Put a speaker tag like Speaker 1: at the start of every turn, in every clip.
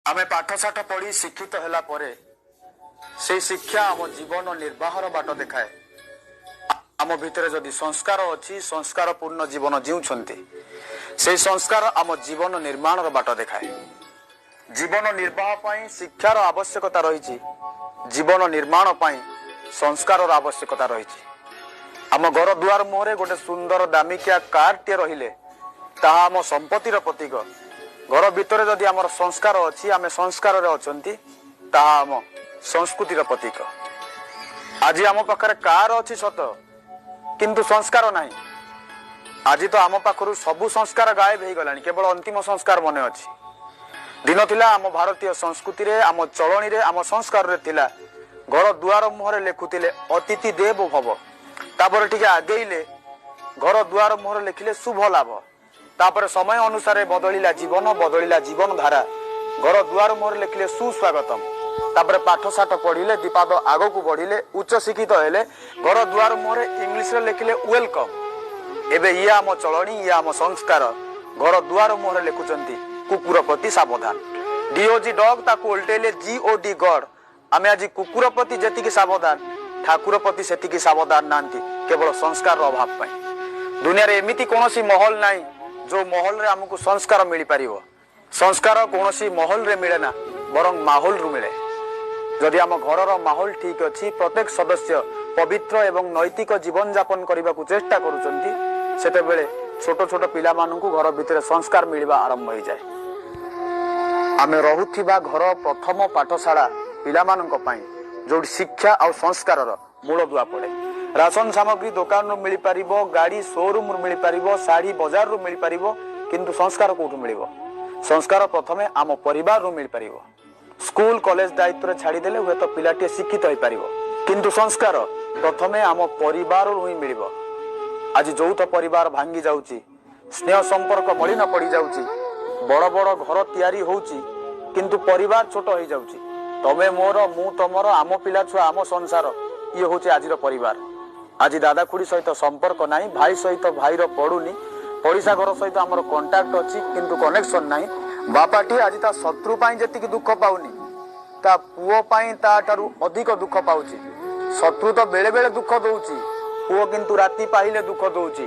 Speaker 1: ଆମେ ପାଠଶାଠ ପଢ଼ି ଶିକ୍ଷିତ ହେଲା ପରେ ସେଇ ଶିକ୍ଷା ଆମ ଜୀବନ ନିର୍ବାହର ବାଟ ଦେଖାଏ। ଆମ ଭିତରେ ଯଦି ସଂସ୍କାର ଅଛି, ସଂସ୍କାର ପୂର୍ଣ୍ଣ ଜୀବନ ଜିଉଛନ୍ତି, ସେଇ ସଂସ୍କାର ଆମ ଜୀବନ ନିର୍ମାଣର ବାଟ ଦେଖାଏ। ଜୀବନ ନିର୍ବାହ ପାଇଁ ଶିକ୍ଷାର ଆବଶ୍ୟକତା ରହିଛି, ଜୀବନ ନିର୍ମାଣ ପାଇଁ ସଂସ୍କାରର ଆବଶ୍ୟକତା ରହିଛି। ଆମ ଘର ଦୁଆର ମୁହଁରେ ଗୋଟେ ସୁନ୍ଦର ଦାମିକିଆ କାରଟିଏ ରହିଲେ ତାହା ଆମ ସମ୍ପତ୍ତିର ପ୍ରତୀକ। ଘର ଭିତରେ ଯଦି ଆମର ସଂସ୍କାର ଅଛି, ଆମେ ସଂସ୍କାରରେ ଅଛନ୍ତି, ତାହା ଆମ ସଂସ୍କୃତିର ପ୍ରତୀକ। ଆଜି ଆମ ପାଖରେ କାର ଅଛି ସତ, କିନ୍ତୁ ସଂସ୍କାର ନାହିଁ। ଆଜି ତ ଆମ ପାଖରୁ ସବୁ ସଂସ୍କାର ଗାୟବ ହେଇଗଲାଣି, କେବଳ ଅନ୍ତିମ ସଂସ୍କାର ମନେ ଅଛି। ଦିନ ଥିଲା ଆମ ଭାରତୀୟ ସଂସ୍କୃତିରେ, ଆମ ଚଳଣିରେ, ଆମ ସଂସ୍କାରରେ ଥିଲା ଘର ଦୁଆର ମୁହଁରେ ଲେଖୁଥିଲେ ଅତିଥି ଦେବ ଭବ। ତାପରେ ଟିକେ ଆଗେଇଲେ ଘର ଦୁଆର ମୁହଁରେ ଲେଖିଲେ ଶୁଭ ଲାଭ। ତାପରେ ସମୟ ଅନୁସାରେ ବଦଳିଲା ଜୀବନ, ବଦଳିଲା ଜୀବନ ଧାରା, ଘର ଦୁଆର ମୁହଁରେ ଲେଖିଲେ ସୁସ୍ୱାଗତମ। ତାପରେ ପାଠ ସାଠ ପଢିଲେ, ଦିପାଦ ଆଗକୁ ବଢିଲେ, ଉଚ୍ଚ ଶିକ୍ଷିତ ହେଲେ, ଘର ଦୁଆର ମୁହଁରେ ଇଂଲିଶରେ ଲେଖିଲେ welcome. ଏବେ ଇଏ ଆମ ଚଳଣି, ଇଏ ଆମ ସଂସ୍କାର। ଘର ଦୁଆର ମୁହଁରେ ଲେଖୁଛନ୍ତି କୁକୁର ପ୍ରତି ସାବଧାନ। ଡିଓଜି ଡଗ୍, ତାକୁ ଓଲଟେଇଲେ ଜି ଓ ଡି ଗଡ୍। ଆମେ ଆଜି କୁକୁର ପ୍ରତି ଯେତିକି ସାବଧାନ, ଠାକୁର ପ୍ରତି ସେତିକି ସାବଧାନ ନାହାନ୍ତି, କେବଳ ସଂସ୍କାରର ଅଭାବ ପାଇଁ। ଦୁନିଆରେ ଏମିତି କୌଣସି ମହଲ ନାହିଁ ଯୋଉ ମହଲରେ ଆମକୁ ସଂସ୍କାର ମିଳିପାରିବ। ସଂସ୍କାର କୌଣସି ମହଲରେ ମିଳେ ନା, ବରଂ ମାହୋଲରୁ ମିଳେ। ଯଦି ଆମ ଘରର ମାହୋଲ ଠିକ ଅଛି, ପ୍ରତ୍ୟେକ ସଦସ୍ୟ ପବିତ୍ର ଏବଂ ନୈତିକ ଜୀବନଯାପନ କରିବାକୁ ଚେଷ୍ଟା କରୁଛନ୍ତି, ସେତେବେଳେ ଛୋଟ ଛୋଟ ପିଲାମାନଙ୍କୁ ଘର ଭିତରେ ସଂସ୍କାର ମିଳିବା ଆରମ୍ଭ ହେଇଯାଏ। ଆମେ ରହୁଥିବା ଘର ପ୍ରଥମ ପାଠଶାଳା ପିଲାମାନଙ୍କ ପାଇଁ, ଯୋଉଠି ଶିକ୍ଷା ଆଉ ସଂସ୍କାରର ମୂଳଦୁଆ ପଡେ। ରାସନ ସାମଗ୍ରୀ ଦୋକାନରୁ ମିଳିପାରିବ, ଗାଡି ସୋରୁମରୁ ମିଳିପାରିବ, ଶାଢୀ ବଜାରରୁ ମିଳିପାରିବ, କିନ୍ତୁ ସଂସ୍କାର କୋଉଠୁ ମିଳିବ? ସଂସ୍କାର ପ୍ରଥମେ ଆମ ପରିବାରରୁ ମିଳିପାରିବ। ସ୍କୁଲ କଲେଜ ଦାୟିତ୍ୱରେ ଛାଡ଼ିଦେଲେ ହୁଏତ ପିଲାଟିଏ ଶିକ୍ଷିତ ହେଇପାରିବ, କିନ୍ତୁ ସଂସ୍କାର ପ୍ରଥମେ ଆମ ପରିବାରରୁ ହିଁ ମିଳିବ। ଆଜି ଯୌଥ ପରିବାର ଭାଙ୍ଗି ଯାଉଛି, ସ୍ନେହ ସମ୍ପର୍କ ମଳିନ ପଡିଯାଉଛି, ବଡ ବଡ ଘର ତିଆରି ହଉଛି, କିନ୍ତୁ ପରିବାର ଛୋଟ ହେଇଯାଉଛି। ତମେ ମୋର, ମୁଁ ତମର, ଆମ ପିଲା ଛୁଆ, ଆମ ସଂସାର, ଇଏ ହଉଛି ଆଜିର ପରିବାର। ଆଜି ଦାଦା ଖୁଡି ସହିତ ସମ୍ପର୍କ ନାହିଁ, ଭାଇ ସହିତ ଭାଇର ପଡୁନି, ପଡିଶା ଘର ସହିତ ଆମର କଣ୍ଟାକ୍ଟ ଅଛି କିନ୍ତୁ କନେକ୍ସନ ନାହିଁ। ବାପାଟିଏ ଆଜି ତା ଶତ୍ରୁ ପାଇଁ ଯେତିକି ଦୁଃଖ ପାଉନି, ତା ପୁଅ ପାଇଁ ତାଠାରୁ ଅଧିକ ଦୁଃଖ ପାଉଛି। ଶତ୍ରୁ ତ ବେଳେ ବେଳେ ଦୁଃଖ ଦଉଛି, ପୁଅ କିନ୍ତୁ ରାତି ପାହିଲେ ଦୁଃଖ ଦଉଛି।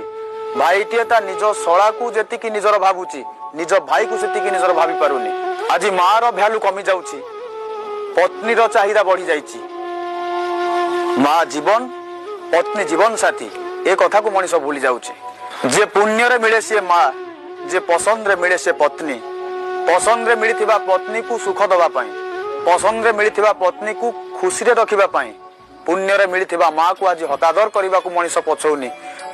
Speaker 1: ଭାଇଟିଏ ତା ନିଜ ଶଳାକୁ ଯେତିକି ନିଜର ଭାବୁଛି, ନିଜ ଭାଇକୁ ସେତିକି ନିଜର ଭାବି ପାରୁନି। ଆଜି ମାର ଭ୍ୟାଲୁ କମି ଯାଉଛି, ପତ୍ନୀର ଚାହିଦା ବଢି ଯାଇଛି। ମା ଜୀବନ, ପତ୍ନୀ ଜୀବନ ସାଥୀ, ଏ କଥାକୁ ମଣିଷ ଭୁଲି ଯାଉଛି। ଯିଏ ପୁଣ୍ୟରେ ମିଳେ ସିଏ ମା, ଯିଏ ପସନ୍ଦରେ ମିଳେ ସେ ପତ୍ନୀ। ପସନ୍ଦରେ ମିଳିଥିବା ପତ୍ନୀକୁ ସୁଖ ଦବା ପାଇଁ, ପସନ୍ଦରେ ମିଳିଥିବା ପତ୍ନୀକୁ ଖୁସିରେ ରଖିବା ପାଇଁ, ପୁଣ୍ୟରେ ମିଳିଥିବା ମାକୁ ଆଜି ହତାଦର କରିବାକୁ ମଣିଷ ପଛଉନି।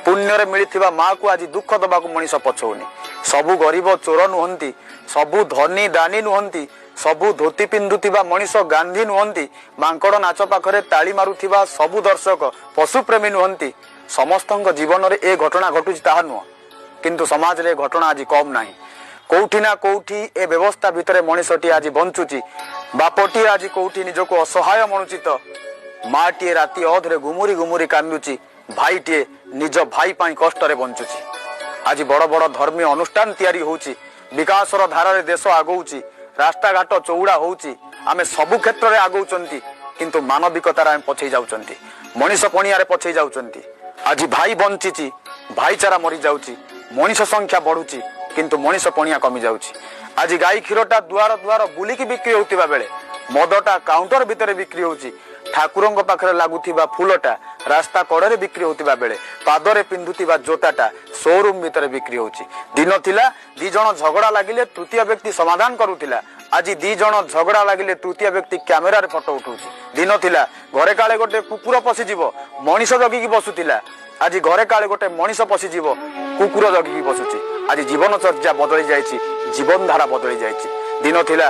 Speaker 1: ପୁଣ୍ୟରେ ମିଳିଥିବା ମାକୁ ଆଜି ଦୁଃଖ ଦବାକୁ ମଣିଷ ପଛଉନି। ସବୁ ଗରିବ ଚୋର ନୁହନ୍ତି, ସବୁ ଧନୀ ଦାନୀ ନୁହନ୍ତି, ସବୁ ଧୋତି ପିନ୍ଧୁଥିବା ମଣିଷ ଗାନ୍ଧୀ ନୁହନ୍ତି, ମାଙ୍କଡ ନାଚ ପାଖରେ ତାଳି ମାରୁଥିବା ସବୁ ଦର୍ଶକ ପଶୁପ୍ରେମୀ ନୁହନ୍ତି। ସମସ୍ତଙ୍କ ଜୀବନରେ ଏ ଘଟଣା ଘଟୁଛି ତାହା ନୁହଁ, କିନ୍ତୁ ସମାଜରେ ଏ ଘଟଣା ଆଜି କମ୍ ନାହିଁ। କୋଉଠି ନା କୋଉଠି ଏ ବ୍ୟବସ୍ଥା ଭିତରେ ମଣିଷଟି ଆଜି ବଞ୍ଚୁଛି। ବାପଟିଏ ଆଜି କୋଉଠି ନିଜକୁ ଅସହାୟ ମଣୁଛି ତ ମାଟିଏ ରାତି ଅଧରେ ଗୁମୁରି ଗୁମୁରି କାନ୍ଦୁଛି, ଭାଇଟିଏ ନିଜ ଭାଇ ପାଇଁ କଷ୍ଟରେ ବଞ୍ଚୁଛି। ଆଜି ବଡ ବଡ ଧର୍ମୀୟ ଅନୁଷ୍ଠାନ ତିଆରି ହଉଛି, ବିକାଶର ଧାରାରେ ଦେଶ ଆଗଉଛି, ରାସ୍ତାଘାଟ ଚଉଡା ହଉଛି, ଆମେ ସବୁ କ୍ଷେତ୍ରରେ ଆଗଉଛନ୍ତି, କିନ୍ତୁ ମାନବିକତାରେ ଆମେ ପଛେଇ ଯାଉଛନ୍ତି, ମଣିଷ ପଣିଆରେ ପଛେଇ ଯାଉଛନ୍ତି। ଆଜି ଭାଇ ବଞ୍ଚିଛି, ଭାଇଚାରା ମରିଯାଉଛି, ମଣିଷ ସଂଖ୍ୟା ବଢୁଛି, କିନ୍ତୁ ମଣିଷ ପଣିଆ କମି ଯାଉଛି। ଆଜି ଗାଈ କ୍ଷୀରଟା ଦୁଆର ଦୁଆର ବୁଲିକି ବିକ୍ରି ହଉଥିବା ବେଳେ ମଦଟା କାଉଣ୍ଟର ଭିତରେ ବିକ୍ରି ହଉଛି, ଠାକୁରଙ୍କ ପାଖରେ ଲାଗୁଥିବା ଫୁଲଟା ରାସ୍ତା କଡରେ ବିକ୍ରି ହଉଥିବା ବେଳେ ପାଦରେ ପିନ୍ଧୁଥିବା ଜୋତାଟା ସୋରୁମ ଭିତରେ ବିକ୍ରି ହଉଛି। ଦିନ ଥିଲା ଦି ଜଣ ଝଗଡା ଲାଗିଲେ ତୃତୀୟ ବ୍ୟକ୍ତି ସମାଧାନ କରୁଥିଲା, ଆଜି ଦି ଜଣ ଝଗଡା ଲାଗିଲେ ତୃତୀୟ ବ୍ୟକ୍ତି କ୍ୟାମେରାରେ ଫଟୋ ଉଠଉଛି। ଦିନ ଥିଲା ଘରେ କାଳେ ଗୋଟେ କୁକୁର ପଶିଯିବ ମଣିଷ ଜଗିକି ବସୁଥିଲା, ଆଜି ଘରେ କାଳେ ଗୋଟେ ମଣିଷ ପଶିଯିବ କୁକୁର ଜଗିକି ବସୁଛି। ଆଜି ଜୀବନ ଚର୍ଚ୍ଚା ବଦଳି ଯାଇଛି, ଜୀବନ ଧାରା ବଦଳି ଯାଇଛି। ଦିନ ଥିଲା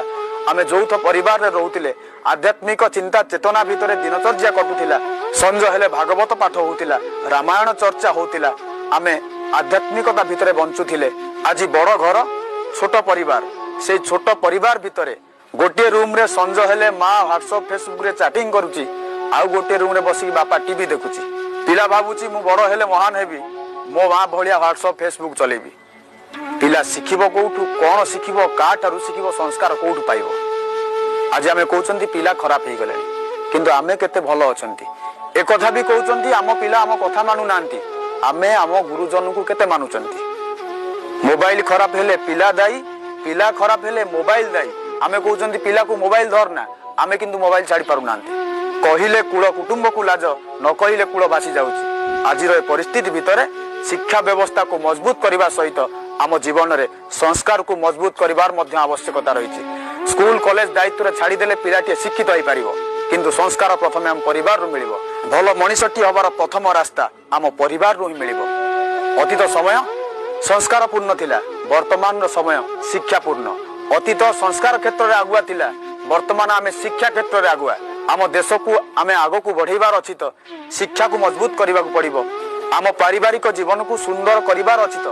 Speaker 1: ଆମେ ଯୌଥ ପରିବାରରେ ରହୁଥିଲେ, ଆଧ୍ୟାତ୍ମିକ ଚିନ୍ତା ଚେତନା ଭିତରେ ଦିନଚର୍ଯ୍ୟା କଟୁଥିଲା, ସଞ୍ଜ ହେଲେ ଭାଗବତ ପାଠ ହଉଥିଲା, ରାମାୟଣ ଚର୍ଚ୍ଚା ହଉଥିଲା, ଆମେ ଆଧ୍ୟାତ୍ମିକତା ଭିତରେ ବଞ୍ଚୁଥିଲେ। ଆଜି ବଡ ଘର, ଛୋଟ ପରିବାର, ସେଇ ଛୋଟ ପରିବାର ଭିତରେ ଗୋଟିଏ ରୁମରେ ସଞ୍ଜ ହେଲେ ମା ହ୍ୱାଟ୍ସଆପ ଫେସବୁକରେ ଚାଟିଂ କରୁଛି, ଆଉ ଗୋଟିଏ ରୁମରେ ବସିକି ବାପା ଟିଭି ଦେଖୁଛି। ପିଲା ଭାବୁଛି ମୁଁ ବଡ ହେଲେ ମହାନ ହେବି, ମୋ ମା ଭଳିଆ ହ୍ୱାଟ୍ସଆପ ଫେସବୁକ ଚଲେଇବି। ପିଲା ଶିଖିବ କୋଉଠୁ, କଣ ଶିଖିବ, କାହାଠାରୁ ଶିଖିବ, ସଂସ୍କାର କୋଉଠୁ ପାଇବ? ଆଜି ଆମେ କହୁଛନ୍ତି ପିଲା ଖରାପ ହେଇଗଲେଣି, କିନ୍ତୁ ଆମେ କେତେ ଭଲ ଅଛନ୍ତି? ଏକଥା ବି କହୁଛନ୍ତି ଆମ ପିଲା ଆମ କଥା ମାନୁନାହାନ୍ତି। ଆମେ ଆମ ଗୁରୁଜନଙ୍କୁ କେତେ ମାନୁଛନ୍ତି? ମୋବାଇଲ ଖରାପ ହେଲେ ପିଲା ଦାୟୀ, ପିଲା ଖରାପ ହେଲେ ମୋବାଇଲ ଦାୟୀ। ଆମେ କହୁଛନ୍ତି ପିଲାକୁ ମୋବାଇଲ ଧରନା, ଆମେ କିନ୍ତୁ ମୋବାଇଲ ଛାଡ଼ି ପାରୁନାହାନ୍ତି। କହିଲେ କୂଳ କୁଟୁମ୍ବକୁ ଲାଜ, ନ କହିଲେ କୂଳ ଭାସି ଯାଉଛି। ଆଜିର ଏ ପରିସ୍ଥିତି ଭିତରେ ଶିକ୍ଷା ବ୍ୟବସ୍ଥାକୁ ମଜବୁତ କରିବା ସହିତ ଆମ ଜୀବନରେ ସଂସ୍କାରକୁ ମଜବୁତ କରିବାର ମଧ୍ୟ ଆବଶ୍ୟକତା ରହିଛି। ସ୍କୁଲ କଲେଜ ଦାୟିତ୍ୱରେ ଛାଡ଼ିଦେଲେ ପିଲାଟିଏ ଶିକ୍ଷିତ ହେଇପାରିବ, କିନ୍ତୁ ସଂସ୍କାର ପ୍ରଥମେ ଆମ ପରିବାରରୁ ମିଳିବ। ଭଲ ମଣିଷଟି ହବାର ପ୍ରଥମ ରାସ୍ତା ଆମ ପରିବାରରୁ ହିଁ ମିଳିବ। ଅତୀତ ସମୟ ସଂସ୍କାରପୂର୍ଣ୍ଣ ଥିଲା, ବର୍ତ୍ତମାନର ସମୟ ଶିକ୍ଷାପୂର୍ଣ୍ଣ। ଅତୀତ ସଂସ୍କାର କ୍ଷେତ୍ରରେ ଆଗୁଆ ଥିଲା, ବର୍ତ୍ତମାନ ଆମେ ଶିକ୍ଷା କ୍ଷେତ୍ରରେ ଆଗୁଆ। ଆମ ଦେଶକୁ ଆମେ ଆଗକୁ ବଢ଼େଇବାର ଅଛି ତ ଶିକ୍ଷାକୁ ମଜବୁତ କରିବାକୁ ପଡ଼ିବ। ଆମ ପାରିବାରିକ ଜୀବନକୁ ସୁନ୍ଦର କରିବାର ଅଛି ତ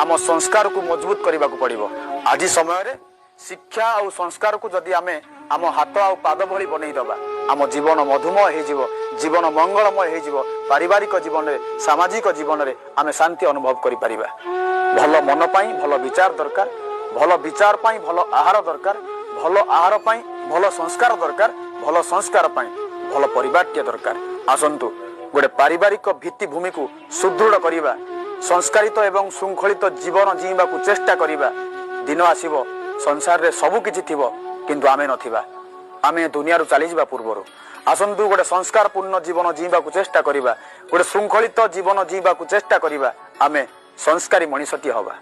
Speaker 1: ଆମ ସଂସ୍କାରକୁ ମଜବୁତ କରିବାକୁ ପଡ଼ିବ। ଆଜି ସମୟରେ ଶିକ୍ଷା ଆଉ ସଂସ୍କାରକୁ ଯଦି ଆମେ ଆମ ହାତ ଆଉ ପାଦ ଭଳି ବନେଇଦବା, ଆମ ଜୀବନ ମଧୁମୟ ହେଇଯିବ, ଜୀବନ ମଙ୍ଗଳମୟ ହେଇଯିବ। ପାରିବାରିକ ଜୀବନରେ, ସାମାଜିକ ଜୀବନରେ ଆମେ ଶାନ୍ତି ଅନୁଭବ କରିପାରିବା। ଭଲ ମନ ପାଇଁ ଭଲ ବିଚାର ଦରକାର, ଭଲ ବିଚାର ପାଇଁ ଭଲ ଆହାର ଦରକାର, ଭଲ ଆହାର ପାଇଁ ଭଲ ସଂସ୍କାର ଦରକାର, ଭଲ ସଂସ୍କାର ପାଇଁ ଭଲ ପରିବାରଟିଏ ଦରକାର। ଆସନ୍ତୁ ଗୋଟେ ପାରିବାରିକ ଭିତ୍ତିଭୂମିକୁ ସୁଦୃଢ଼ କରିବା, ସଂସ୍କାରିତ ଏବଂ ଶୃଙ୍ଖଳିତ ଜୀବନ ଜିଇଁବାକୁ ଚେଷ୍ଟା କରିବା। ଦିନ ଆସିବ ସଂସାରରେ ସବୁ କିଛି ଥିବ, କିନ୍ତୁ ଆମେ ନଥିବା, ଆମେ ଦୁନିଆରୁ ଚାଲିଯିବା ପୂର୍ବରୁ। ଆସନ୍ତୁ ଗୋଟେ ସଂସ୍କାରପୂର୍ଣ୍ଣ ଜୀବନ ଜିଇଁବାକୁ ଚେଷ୍ଟା କରିବା, ଗୋଟେ ଶୃଙ୍ଖଳିତ ଜୀବନ ଜିଇଁବାକୁ ଚେଷ୍ଟା କରିବା। ଆମେ ସଂସ୍କାରୀ ମଣିଷଟିଏ ହବା।